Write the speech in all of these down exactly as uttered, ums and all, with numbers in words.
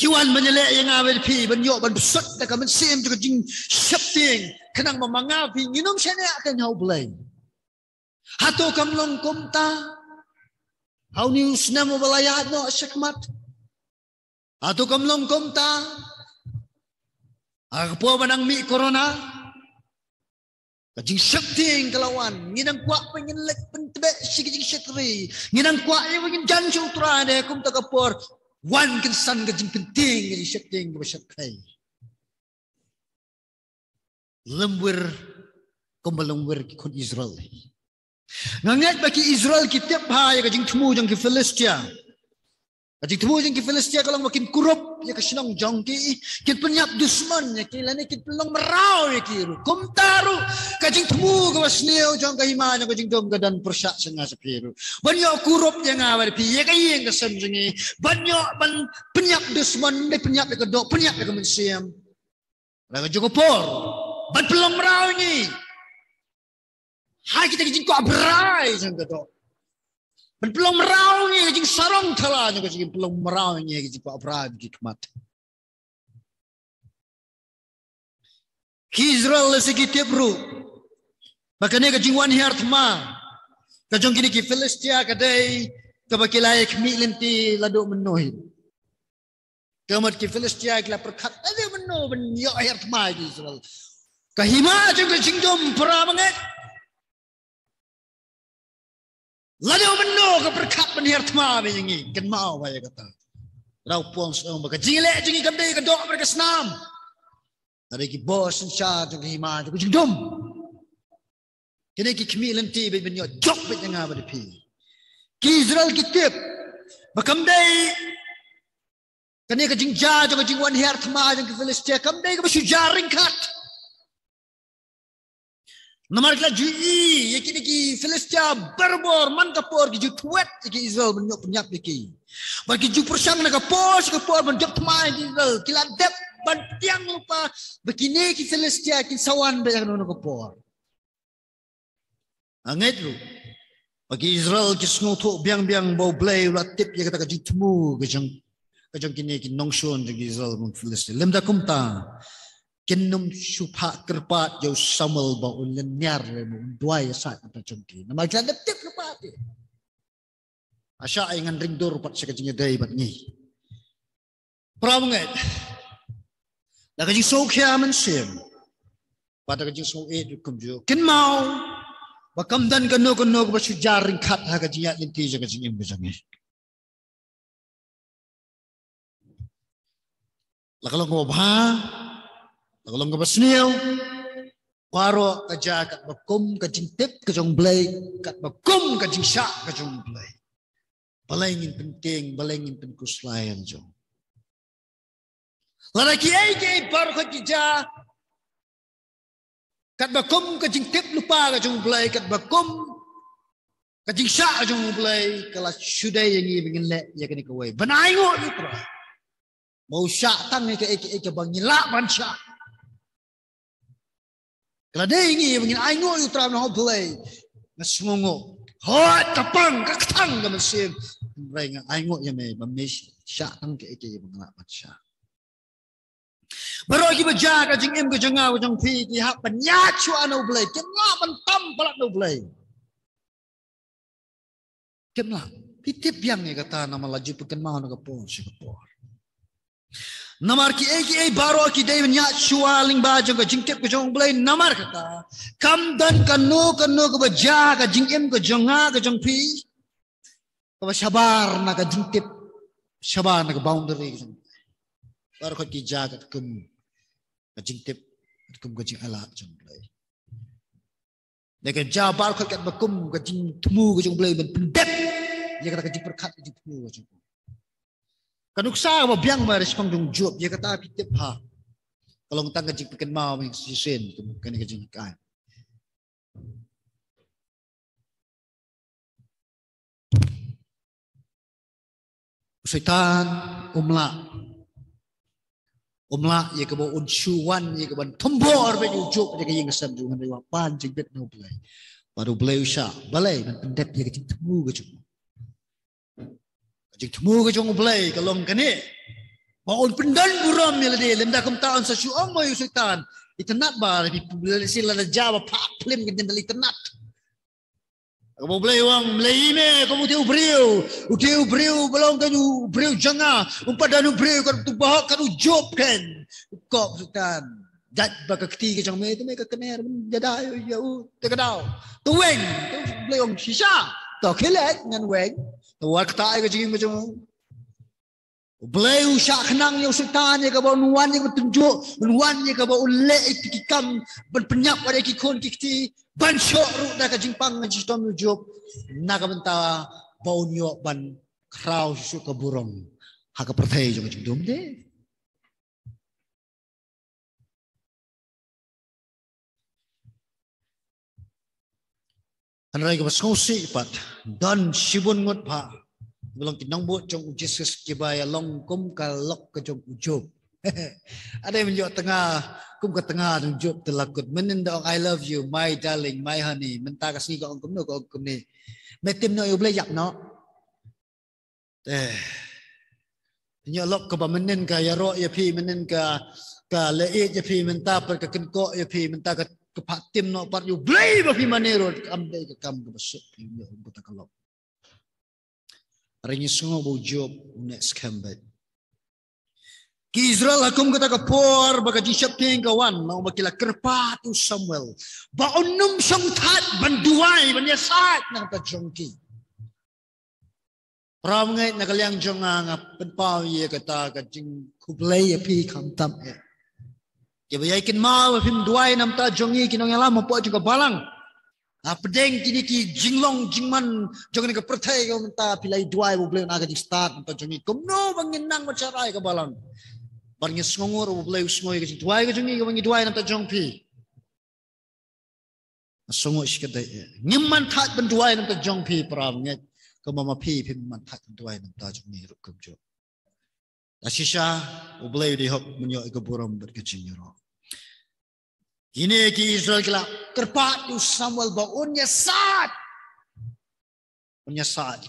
Ki wan ban ïaleh ïa nga bad phi, ban ïoh ban bsut da ka mynsiem jong ka jingsheptieng. Khnang ba ma nga phi ngin ym shaniah kein ha U Blei. Hato kam long kumta ha une u snem uba la ïaid noh shakhmat? Hato kam long kumta ha ka por ba nang mih corona? Ka jingsheptieng ka la wan. Ngi nang kwah ba ngin leit pyntbeh sha ka jingshakri. Ngi nang kwah ïa ba ngin jan sha U Trai, ne kumta ka por wan kynsan ka jingpyntieng, ka jingsheptieng kaba shepkhei. Lem wir kumba lem wir ki khun Israel. Nga ngeit ba ki Israel ki tip bha ïa ka jingthmu jong ki Philistia. Ka jingthmu jong ki Philistia ka long ba kin kurup ïa ka shnong jong ki, kin pynïap dusmon ïa ki, lane kin pynlong mraw ïa ki ruh. Kumta ruh ka jingthmu kaba sniew jong ka hima jong ka jingdum ka don pyrshah sha nga sha phi ruh. Ban ïoh kurup ïa nga bad phi, ïa ka ïing ka sem jong ngi. Ban ïoh ban pynïap dusmon, ban pynïap ïa ka doh, pynïap ïa ka mynsiem. Lada ka juk ka por ban pynlong mraw ïa ngi ha kita ki jingkwah brai jong ka doh, ban pynlong mraw ïa ngi ha ka jingsarong thala jong ka jingpynlong mraw ïa ngi ha ki jingkwah brai ki khmat. Ki Israel lehse ki tip ruh ba kane ka jingwan hiar thma ka jong kine ki Philistia ka dei kaba ki la ïa khmih lynti la duh mynno hi. Ka mut ki Philistia ki la pyrkhat, "Ade mynno ban ïoh hiar thma ïa ki Israel? Ka hima jong ka jingdum para bangeit. Lada mynno ka pyrkhat ban hiar thma ïa ngi, kynmaw ba ïa kata." Raw pong song ba ka jingleh jong ngi kam dei ka doh bad ka snam. Ka dei ki bor synshar jong ka hima jong ka jingdum. Kine ki khmih lynti bad ban ïoh jop bad ïa nga bad ïa phi. Ki Israel ki tip ba kam dei kane ka jingjia jong ka jingwan hiar thma jong ki Philistia kam dei kaba shu jia ryngkat. Namar ki la ju ïohi ïa kine ki Philistia barabor man ka por ki ju thwet ïa ki Israel ban ïoh pynïap ïa ki. Bad ki ju pyrshang na ka por sha ka por ban jop thma ïa ki Israel. Ki la dep ban tieng lypa ba kine ki Philistia kin sa wan beit ha kano kano ka por. Nga ngeit ruh ba ki Israel ki sngewthuh biang biang ba U Blei u la tip ïa kata ka jingthmu ka jong, ka jong kine ki nongshun jong ki Israel bad ki Philistia. Lymda kumta kin ym shu phah kyrpad ïa u Samuel ba un lynñiar, ba un duwai ïa sait nangta jong ki. Namar ki la dep tip lypa te. Asa ai ngan ring dur pat sha ka jingïadei bad ngi. Para bangeit, da ka jingsngewkhia mynsiem bad da ka jingsngewbha kumjuh, kynmaw ba kam don kano kano kaba shu jia ryngkat ha ka jingïaid lynti jong ka jingim ka jong ngi. La ka long kaba bha, la ka long kaba sniew, baroh ka jia katba kum ka jingtip ka jong U Blei, katba kum ka jingshah ka jong U Blei. Balei ngin pyntieng, balei ngin pynkhuslai ïa la jong. Lada kiei kiei baroh ka jia katba kum ka jingtip lypa ka jong U Blei, katba kum ka jingshah ka jong U Blei, ka la shu dei ïa ngi ba ngin leh ïa kane kawei, ban ainguh ïa U Trai. Ba u shah tang ïa kaei kaei kaba ngi lah ban shah. Ka la dei ïa ngi ba ngin ainguh ïa U Trai, na U Blei, nga sngewnguh. Hooid, ka pang, ka ktang ka mynsiem. Hynrei nga ainguh ïa me ba me shah tang kaei kaei ba nga lah ban shah. Baroh kiba jia ka jingim ka jong nga ka jong phi, ki hap ban ïaid shuwa na U Blei, kim lah ban tam palat na U Blei. Kim lah. Phi tip biang ïa kata namar la ju pynkynmaw na ka por sha ka por. Namar kiei kiei baroh ki dei ban ïaid shuwa lyngba jong ka jingtip ka jong U Blei, namar kata kam don kano kano kaba jia ka jingim ka jong nga ka jong phi kaba shabar na ka jingtip, shabar na ka boundary ka jong U Blei. Baroh ki jia katkum ka jingtip, katkum ka jingailat jong U Blei. Dei ka jia baroh katba kum ka jingthmu ka jong U Blei ban pyndep ïa kata ka jingpyrkhat ka jingthmu ka jong U Blei. Ka nuksa kaba biang ba respond jong Job ïa kata phi tip ha. Ka long tang ka jingpynkynmaw ba shisien kum kane ka jinghikai. U Soitan um lah, um lah ïa kaba un shu wan ïa kaban thombor bad u Job ïa ka ïing ka sem jong u, hynrei u pan jingbit na U Blei. Bad U Blei u shah, balei? Ban pyndep ïa ka jingthmu ka jong u. Ka jingthmu ka jong U Blei ka long kane. Ba un pyndon burom ïa lade, lymda kumta un sa shu ong mo ïa u Soitan. Itynnad ba, lada phi, lada phi, lada jia ba phah phlim ka jingdon itynnad. Kaba U Blei u ong, mlei me, kum uti u briew, uti u briew, ba long kan u briew jong nga, um pat don u briew, kan u bahok, kan u Job kan. U kop Soitan. Jait ba ka kti ka jong me, te me ka kner, jada ïa u, te ka daw. Te weng, te U Blei u ong shisha. To khie leit ngan weng. Te wat kata ïa ka jingim ka jong U Blei u shah khnang ïa u Soitan ïa kaba un wan ïa kaba tynjuh, un wan ïa kaba un leh ïa ki kam ban pynïap ïa ki khun ki kti, ban shoh ruh da ka jingpang ka jingshitom ïa u Job. Na ka bynta ba un ïoh ban khraw shuh shuh ka burom ha ka pyrthei jong ka jingdum de. Hynrei kaba sngewsih pat, don shibun ngut bha ba long ki nongbud jong u Jisu kiba ïa long kum ka lok ka jong u Job. Ade men ïoh tnga kum ka tnga jong u Job te la kut. Mynnin da ong, "I love you, my darling, my honey." Mynta ka sngi ka ong kumno, ka ong kumne. Me tim noh ïa U Blei, ïap noh. Eh. Ïa lok kaba mynnin ka ïaroh ïa phi, mynnin ka, ka leh ïa phi, mynta pat ka kynkoh ïa phi, mynta ka, ka phah tim noh pat ïa U Blei ba phi mane ruh, kam dei ka kam kaba suk phi ïa u kata ka lok. Hynrei ngi sngew ba u Job u neh skhem beit. Ki Israel ha kum kata ka por ba ka jingsheptieng ka wan, long ba ki la kyrpad ïa u Samuel ba un nym shong thait ban duwai ban ïasaid na ka bynta jong ki. Para bangeit, na ka liang jong nga, nga pynpaw ïa kata ka jingkhublei ïa phi khamtam eh. Kiba ïai kynmaw ba phim duwai na ka bynta jong ngi ki nongïalam hapoh jong ka balang. Hapdeng kine ki jinglong jingman jong kane ka pyrthei, ka mynta phi la duwai ba U Blei un ai ka jingstad na ka bynta jong ngi. Kumno ba ngin nang ban shah rai ka balang? Bad ngin sngewnguh ba U Blei u sngew ïa ka jingduwai ka jong ngi, kaba ngi duwai na ka bynta jong phi. Nga sngewnguh shikatdei eh. Ngim man thait ban duwai na ka bynta jong phi para bangeit, kumba ma phi phim man thait ban duwai na ka bynta jong ngi ruh kumjuh. Te shisha U Blei u dei hok ban ïoh ïa ka burom bad ka jingïaroh. Kine ki Israel ki la kyrpad ïa u Samuel ba un ïasaid. Un ïasaid.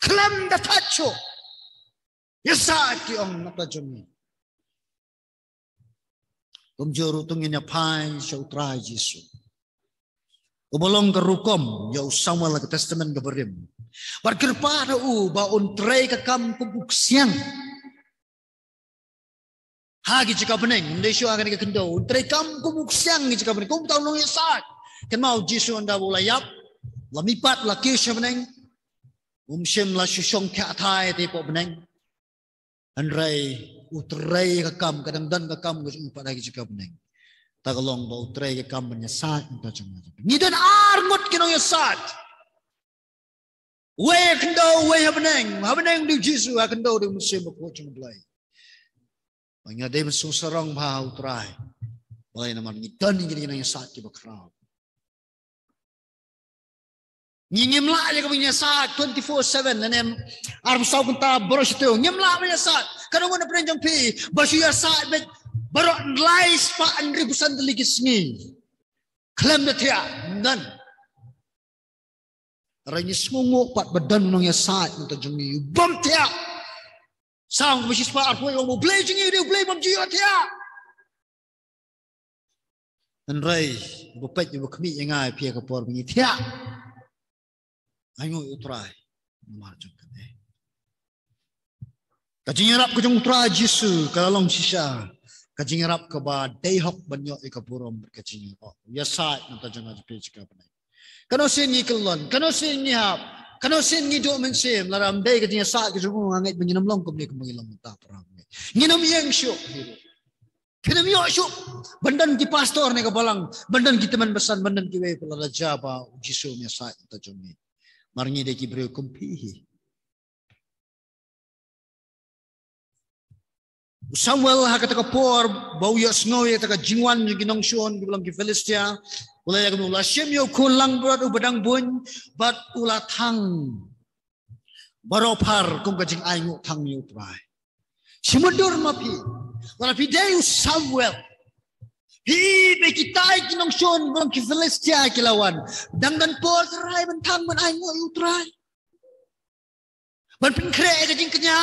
Khlem da thait shuh. Ïasaid ki ong na ka bynta jong ngi. Kumjuh ruh to ngin ïa phai sha U Trai Jisu, uba long ka rukom ïa u Samuel ha ka Testament kaba rim. Bad kyrpad ha u ba un trei ka kam kum u ksiang ha ki jaka bneng, ym dei shuh ha kane ka khyndew. Un trei kam kum u ksiang ha ki jaka bneng. Kumta u long ïasaid. Kynmaw u Jisu ynda u la ïap, la mihpat, la kiew sha bneng, um shym la shu shong thiah thait te hapoh bneng. Hynrei u trei ka kam, ka dang don ka kam ka jong u pat ha ki jaka bneng. Kata ka long ba u trei ka kam ban ïasaid na ka bynta jong ngi. Ngi don ar ngut ki nongïasaid. Uwei ha khyndew, uwei ha bneng. Ha bneng u dei u Jisu, ha khyndew u dei u Mynsiem Bakhuid jong U Blei. Ba ngi dei ban sngewsarong bha ha U Trai. Balei? Namar ngi don, ngi don ki nongïasaid kiba khraw. Ngi, ngim lah ïa ka ban ïasaid twenty-four seven, lane arphew saw kynta baroh shi taïew. Ngim lah ban ïasaid. Katno ngut na pdeng jong phi ba shu ïasaid beit baroh lai spah hynriewphew san tylli ki sngi? Khlem da thiah, ym don. Hynrei ngi sngewnguh pat ba don u nongïasaid na ka bynta jong ngi u bym thiah. Salm kaba shispah arphew wei u ong ba U Blei jong ngi u dei U Blei bym ju ïoh thiah. Hynrei uba peit, uba khmih ïa nga ïa phi ha ka por ba ngi thiah, ainguh ïa U Trai namar jong kane. Ka jingïarap ka jong U Trai Jisu ka la long shisha ka jingïarap kaba dei hok ban ïoh ïa ka burom bad ka jingïarap. Ïasaid na ka bynta jong nga jong phi jong ka bneng. Kano sien ngi kyllon, kano sien ngi hap, kano sien ngi duh mynsiem, lada ym dei ka jingïasaid ka jong u, nga ngeit ba ngin ym long kumne kumba ngi long mynta, para bangeit. Ngin ym ïeng shuh hi ruh. Phin ym ïoh shuh ban don ki pastor ne ka balang, ban don ki tymmen basan, ban don kiwei pat, lada jia ba u Jisu um ïasaid na ka bynta jong ngi. Namar ngi dei ki briew kum phi hi. U Samuel ha kata ka por ba u ïohsngew ïa kata ka jingwan jong ki nongshun kiba long ki Philistia, u la ïa, u la shim ïa u khun langbrot uba dang buiñ bad u la thang baroh phar kum ka jingainguh thang ïa U Trai. Shi mutdur ma phi, lada phi dei u Samuel, phi, ba kitai ki nongshun kiba long ki Philistia ki la wan, dang don por Trai ban thang ban ainguh ïa U Trai, ban pynkhreh ïa ka jingkñia.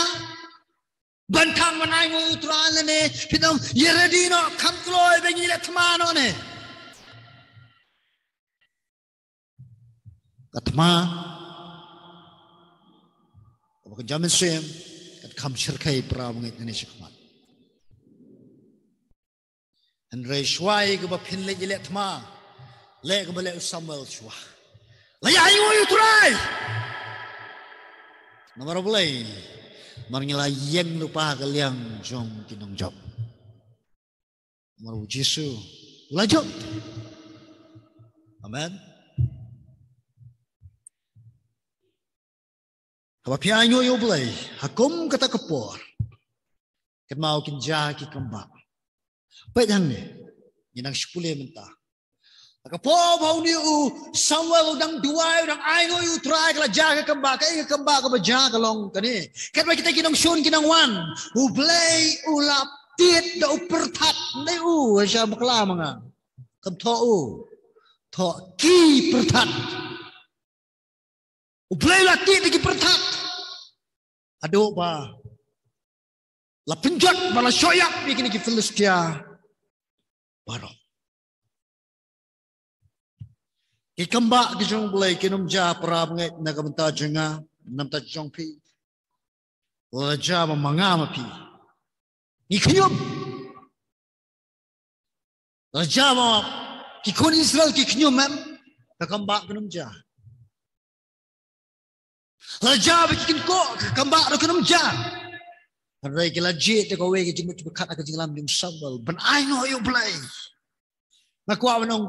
Ban khang ban ainguh ïa u Trai lane, phin ym ïa ready noh, kham kloi ba ngin leh thma noh ne. Ka thma kaba kynja mynsiem, kat kham shyrkhei para bangeit nangne shakhmat. Hynrei shuwa ïa kaba phin leit ïaleh thma, leh kaba leh u Samuel shuwa. La ïa ainguh ïa u Trai. Namar balei? Namar ngi la ïeng lypa ha ka liang jong ki nongjop. Namar u Jisu u la jop. Amen. Haba phi ainguh ïa u Blei ha kum kata ka por, kynmaw kin jia ki kambah. Peit hangne, ngi nang shu pule mynta. Ha ka por ba une u Samuel u dang duwai, u dang ainguh ïa u Trai, ka la jia ka kambah. Kaei ka kambah kaba jia? Ka long kane. Katba kita ki nongshun ki nang wan, u Blei u la tied da u pyrthat. Dei u, sha bakla ma nga. Kam thoh u. Thoh ki pyrthat. U Blei u la tied da ki pyrthat. Haduh ba la pynjot, ba la shoh ïap ïa kine ki Philistia baroh. Ki kambah ki jong u Blei kin ym jia para bangeit na ka bynta jong nga, na ka bynta jong phi. La jia ma nga ma phi. Ngi khñium. La jia ma ki khun Israel ki khñium, em? Ka kambah kan ym jia. La jia ba ki kynkoh, ka kambah ruh kan ym jia. Hynrei ki la jied da kawei ka jingmut jingpyrkhat ha ka jingïalam jong u Samuel ban ainguh ïa u Blei. Nga kwah ban ong,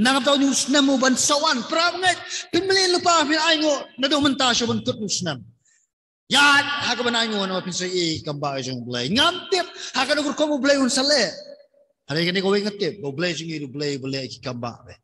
na ka bynta une u snem u ban sa wan, para bangeit, phin mlien lypa, phin ainguh naduh mynta sha ban kut une u snem. Ïaid ha kaban ainguh, namar phin sa ïohi ki kambah jong u Blei. Ngam tip ha kano ka rukom u Blei un sa leh. Hynrei kane kawei nga tip, ba u Blei jong ngi u Blei uba leh ki kambah, eh.